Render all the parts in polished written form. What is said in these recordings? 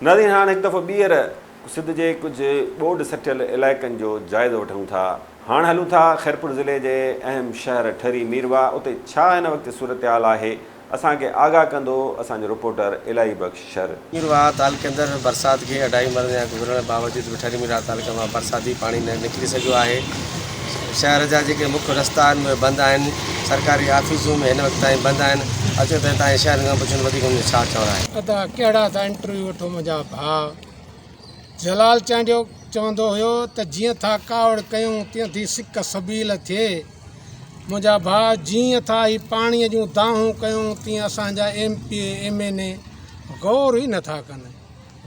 ناظرين هاڻ هڪ دفعو ٻيهر سنڌ جي ڪجهه ٻوڏ سٽيل علائقن جو جائزو وٺون ٿا. هاڻ هلون ٿا خيرپور ضلعي جي اهم شهر ٺري ميرواهه اتي ڇا هن وقت صورتحال آهي اسان کي آگاهه ڪندو اسان جو رپورٽر الاهي بخش شر. ميرواهه تعلقي اندر برسات کي اڍائي مهينا گذرڻ باوجود به ٺري ميرواهه تعلقي مان برساتي پاڻي نه نڪري سگهيو آهي. شهر جا جيڪي مک رستا آهن اهي بند آهن، سرڪاري آفيسون به هن وقت تائين بند آهن، اچو ته هتان جي شهرين کان پڇون وڌيڪ انهن جو ڇا چوڻ آهي. ادا ڪهڙا ٿا انٽرويو وٺو منهنجا ڀاء. جلال چانڊيو چوندو هيو ته جيئن ٿا ڪاوڙ ڪيون تيئن ٿي سڪ سبيل ٿئي. منهنجا ڀاء جيئن ٿا هي پاڻيء جون دانهون ڪيون تيئن اسان جا M P A M N A غور ئي نٿا ڪن.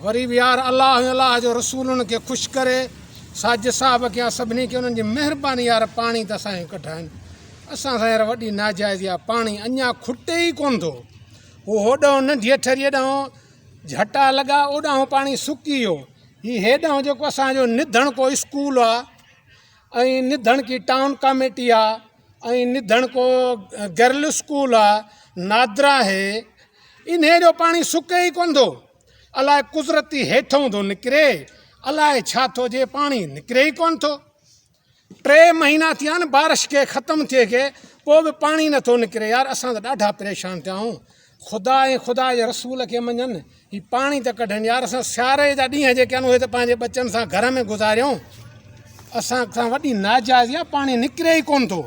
وري به يار الله ۽ الله جو رسول انهن کي خوش ڪري. ساجد صاحب کي يا سڀني کي انهن جي مهرباني يار پاڻي ته اسان کي ڪڍرائين. اسان سان يار وڏي ناجائزي آ پاڻي اڃا کٽي ئي ڪونه ٿو. هو هوڏانهن ننڍيء ٺريء ڏانهن جهٽا لڳا اوڏانهن پاڻي سڪي ويو. هي هيڏانهن جيڪو اسان جو نڌڻڪو اسڪول آ ۽ نڌڻڪي ٽائون ڪاميٽي آ ۽ نڌڻڪو گرل اسڪول آ نادرا آهي انهي جو پاڻي سڪي ئي ڪونه ٿو. الاء قدرتي هيٺئون ٿو نڪري الاء ڇا ٿو جي پاڻي نڪري ئي ڪونه ٿو. ٽي مهينا ٿيا آهن بارش کي ختم ٿئي کي پوء به پاڻي نٿو نڪري يار اسان ته ڏاڍا پريشان ٿيا آهيون خدا ۽ خدا جي رسول کي مڃن هي پاڻي ته ڪڍن يار اسان سياري جا ڏينهن جيڪي آهن اهي ته پنهنجي ٻچن سان گهر ۾ گذاريون اسان سان وڏي ناجائزي آهي پاڻي نڪري ئي ڪونه ٿو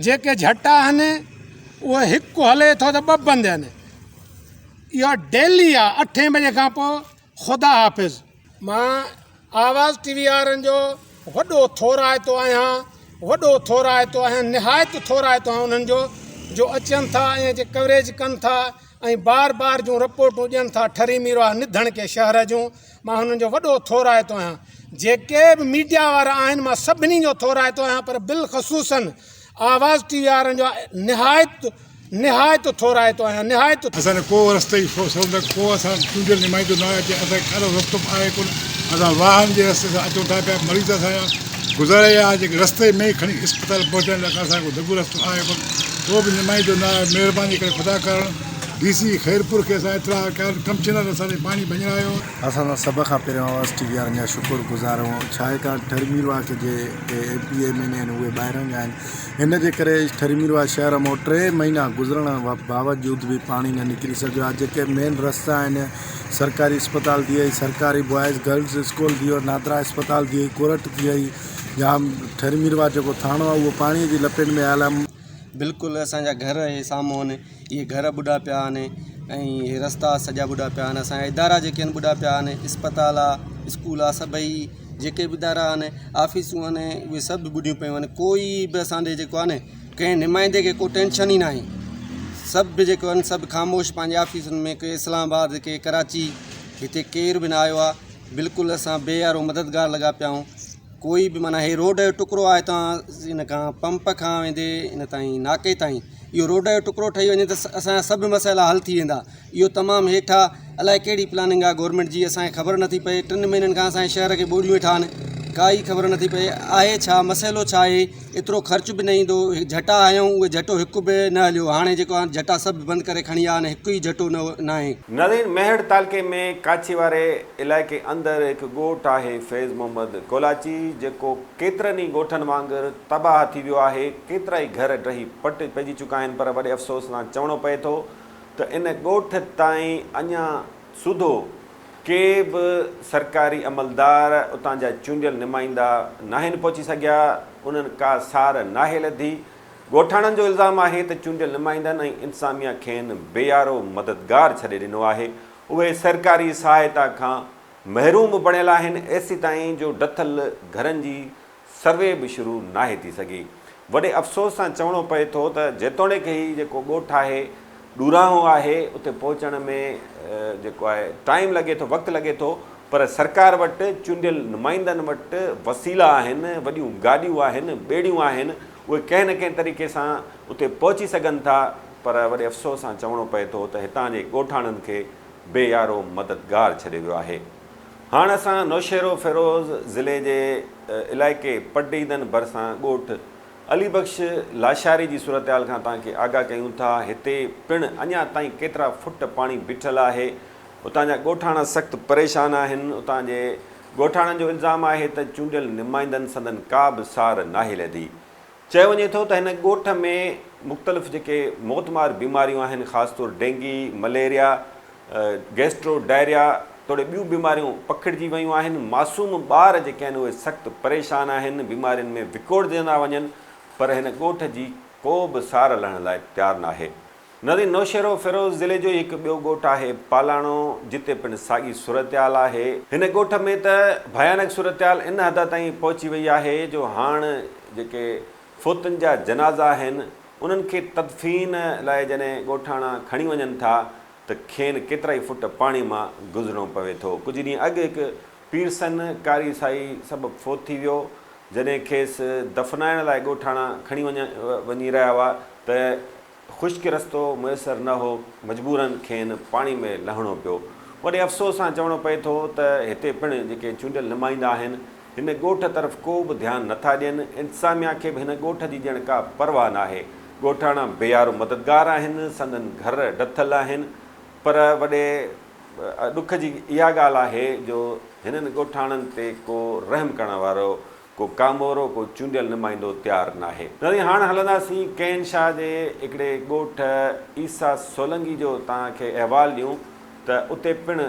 جيڪي جهٽا آهن اهي هڪ هلي ٿو ته ٻه بند آهن اها ڊيلي آهي اٺين بجي کان پوء خدا حافظ. مان آواز ٽي وي وارن جو وڏو ٿورائتو آهيان وڏو ٿورائتو آهيان نهايت ٿورائتو آهيان انهن جو جو اچن ٿا ۽ اچي ڪوريج ڪن ٿا ۽ بار بار جون رپورٽون ڏين ٿا ٺري ميرواهه نڌڻڪي شهر جون مان هنن جو وڏو ٿورائتو آهيان جيڪي به ميڊيا وارا آهن مان سڀني جو ٿورائتو آهيان پر بالخصوصن آواز ٽي وي وارن جو نهايت نهايت ٿورائتو آهيان نهايت. اسان جو ڪو رستي جي سهولت ڪو اسان چونڊيل نمائندو نه آهي اسان کي ڪهڙو رستو به آهي ڪونه اسان واهن جي رستي سان اچون ٿا پيا مريض اسان جا گذاري ويا جيڪي رستي ۾ ئي کڻي اسپتال پهچائڻ لاء اسان کي ڪو دڳ رستو آهي ڪونه ڪو به نمائندو نه آهي مهرباني ڪري خدا ڪارڻ ڊي سي خيرپور کي اسان اطلاع ڪيا ڪمشنر اسان جي پاڻي ڀڃرايو. اسان سڀ کان پهريون آواز ٽي وي وارن جا شڪر گذار آهيون ڇاڪاڻ ٺري ميرواهه کي جيڪي M P A M N A آهن اهي ٻاهران جا آهن ان جي ڪري ٺري ميرواهه شهر مان ٽي مهينا گذرڻ باوجود به پاڻي نه نڪري سگهيو آهي جيڪي مين رستا آهن سرڪاري اسپتال ٿي وئي سرڪاري بوائز گرلز اسڪول ٿي ويو نادرا اسپتال ٿي وئي ڪورٽ ٿي وئي يا ٺري ميرواهه جيڪو ٿاڻو آهي اهو پاڻي جي لپيٽ ۾ آيل آهي. بلڪل اسان جا گهر اهي سامهون آهن اهي گهر ٻڏا پيا آهن ۽ اهي رستا سڄا ٻڏا پيا آهن اسان جا ادارا جيڪي آهن ٻڏا پيا آهن اسپتال آهي اسڪول آهي سڀئي جيڪي به ادارا آهن آفيسون آهن اهي سڀ ٻڏيون پيون آهن ڪوئي به اسان ڏي جيڪو آهي نه ڪنهن نمائندي کي ڪو ٽينشن ئي ناهي سڀ جيڪو آهن سڀ خاموش پنهنجي آفيسن ۾ ڪي اسلام آباد ڪي ڪراچي هتي ڪير به نه آيو آهي بلڪل اسان بي يارو مددگار لڳا پيا آهيون ڪوئي به معنيٰ هي روڊ جو ٽڪرو آهي هتان ان کان پمپ کان ويندي ان تائين ناڪي تائين اهو روڊ جو ٽڪرو ٺهي وڃي ته اسان جا سڀ مسئلا حل ٿي ويندا اهو تمام هيٺ آ الائي ڪهڙي پلاننگ آ گورنمينٽ جي اسان کي خبر نٿي پئي ٽن مهينن کان اسان جي شهر کي ٻوڙيون ويٺا آهن ڪائي خبر نٿي پئي آهي ڇا مسئلو ڇا آهي ايترو خرچ به نه ايندو جهٽا هنيائون اهي جهٽو هڪ به نه هليو هاڻي جيڪو آهي جهٽا سڀ بند ڪري کڻي ويا آهن هڪ ئي جهٽو نه ناهي. نارين ميهڙ تعلقي ۾ ڪاڇي واري علائقي اندر هڪ ڳوٺ آهي فيض محمد ڪولاچي جيڪو ڪيترن ئي ڳوٺن وانگر تباهه ٿي ويو آهي ڪيترائي گهر ڊهي پٽ پئجي چڪا آهن پر وڏي افسوس سان چوڻو پئي ٿو ته ان ڳوٺ تائين اڃا سوڌو ڪي به سرڪاري عملدار، اتان جا چونڊيل نمائندا ناهن پهچي سگهيا، انهن ڪا سار ناهي لڌي. ڳوٺاڻن جو الزام آهي ته چونڊيل نمائندن ۽ انتظاميا کين بي يارو مددگار ڇڏي ڏنو آهي، اهي سرڪاري سهائتا کان محروم بڻيل آهن، ايسيتائين جو ڊٿل گهرن جي سروي به شروع ناهي ٿي سگهي. وڏي افسوس سان چوڻو پئي ٿو ته جيتوڻيڪ هي جيڪو ڳوٺ آهي ڏورانهون آهي اتي پهچڻ ۾ جيڪو آهي ٽائيم لڳي ٿو وقت لڳي ٿو پر سرڪار وٽ چونڊيل نمائندن وٽ وسيلا آهن وڏيون گاڏيون آهن ٻيڙيون آهن اهي ڪنهن نه ڪنهن طريقي سان اتي پهچي سگهن ٿا پر وڏي افسوس سان چوڻو پئي ٿو ته هتان جي ڳوٺاڻن کي بي يارو مددگار ڇڏيو ويو آهي. هاڻ اسان نوشهروفيروز ضلعي جي علائقي پڊعيدن ڀرسان ڳوٺ علي بخش لاشاري جي صورتحال کان توهان کي آگاهه ڪيون ٿا. هتي پڻ اڃا تائين ڪيترا فٽ پاڻي بيٺل آهي. اتان جا ڳوٺاڻا سخت پريشان آهن. اتان جي ڳوٺاڻن جو الزام آهي ته چونڊيل نمائندن سندن ڪا به سار ناهي لڌي. چيو وڃي ٿو ته هن ڳوٺ ۾ مختلف جيڪي موتمار بيماريون آهن خاص طور ڊينگي، مليريا، گيسٽرو ڊائريا توڙي ٻيون بيماريون پکڙجي ويون آهن، معصوم ٻار جيڪي آهن اهي سخت پريشان آهن، بيمارين ۾ وڪوڙجندا وڃن پر هن ڳوٺ جي ڪو به سار لهڻ لاء تيار ناهي. نظرين نوشهرو فيروز ضلعي جو ئي هڪ ٻيو ڳوٺ آهي پالاڻو جتي پڻ ساڳي صورتحال آهي. هن ڳوٺ ۾ ته ڀيانڪ صورتحال ان حد تائين پهچي وئي آهي جو هاڻ جيڪي فوتن جا جنازا آهن انهن کي تدفين لاء جڏهن ڳوٺاڻا کڻي وڃن ٿا ته کين ڪيترائي فٽ پاڻي مان گذرڻو پوي ٿو. ڪجهه ڏينهن اڳ هڪ پيرسن ڪاري سائي سبب فوت ٿي ويو، جڏهن کيس دفنائڻ لاء ڳوٺاڻا کڻي وڃي رهيا هئا ته خشڪ رستو ميسر نه هو، مجبورن کين پاڻي ۾ لهڻو پيو. وڏي افسوس سان چوڻو پئي ٿو ته هتي پڻ جيڪي چونڊيل نمائندا آهن، هن ڳوٺ طرف ڪو به ڌيان نه ٿا ڏين، انتظاميا کي به هن ڳوٺ جي ڄڻ ڪا پرواهه ناهي. ڳوٺاڻا بي يارو مددگار آهن، سندن گهر ڊٿل آهن، پر وڏي ڏک جي اها ڳالهه آهي جو هنن ڳوٺاڻن تي ڪو رحم ڪرڻ وارو ڪو ڪامورو، ڪو چونڊيل نمائندو تيار ناهي. ناظرين هاڻ هلنداسين ڪين شاهه جي هڪڙي ڳوٺ عيسيٰ سولنگي جو توهان کي احوال ڏيون ته اتي پڻ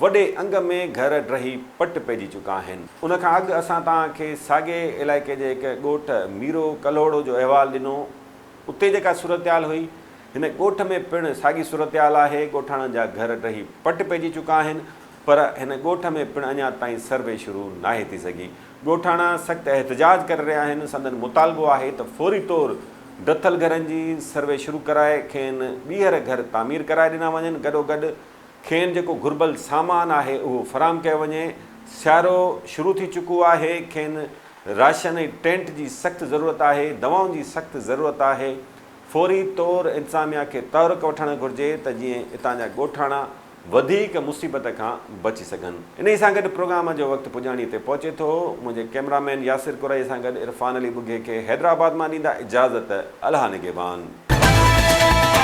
وڏي انگ ۾ گهر ڊهي پٽ پئجي چڪا آهن. ان کان اڳ اسان توهان کي ساڳئي علائقي جي هڪ ڳوٺ ميرو ڪلهوڙو جو احوال ڏنو. اتي جيڪا صورتحال هئي، هن ڳوٺ ۾ پڻ ساڳي صورتحال آهي. ڳوٺاڻن جا گهر ڊهي پٽ پئجي چڪا آهن، پر هن ڳوٺ ۾ پڻ اڃا تائين سروي شروع ناهي ٿي سگهي. ڳوٺاڻا سخت احتجاج ڪري رهيا آهن. سندن مطالبو آهي ته فوري طور ڊٿل گهرن جي سروي شروع ڪرائي کين ٻيهر گهر تعمير ڪرائي ڏنا وڃن، گڏوگڏ کين جيڪو گهربل سامان آهي اهو فراهم ڪيو وڃي، سيارو شروع ٿي چڪو آهي، کين راشن ۽ ٽينٽ جي سخت ضرورت آهي، دوائن جي سخت ضرورت آهي، فوري طور انتظاميا کي تحرڪ وٺڻ گهرجي ته جيئن اتان جا ڳوٺاڻا وڌيڪ مصيبت کان بچي سگهن. انهي سان گڏ پروگرام جو وقت پڄاڻي تي پهچي ٿو، منهنجي ڪئميرا مين ياسر قرائي سان گڏ عرفان علي ٻگهي کي حيدرآباد مان ڏيندا اجازت، الله نگهبان.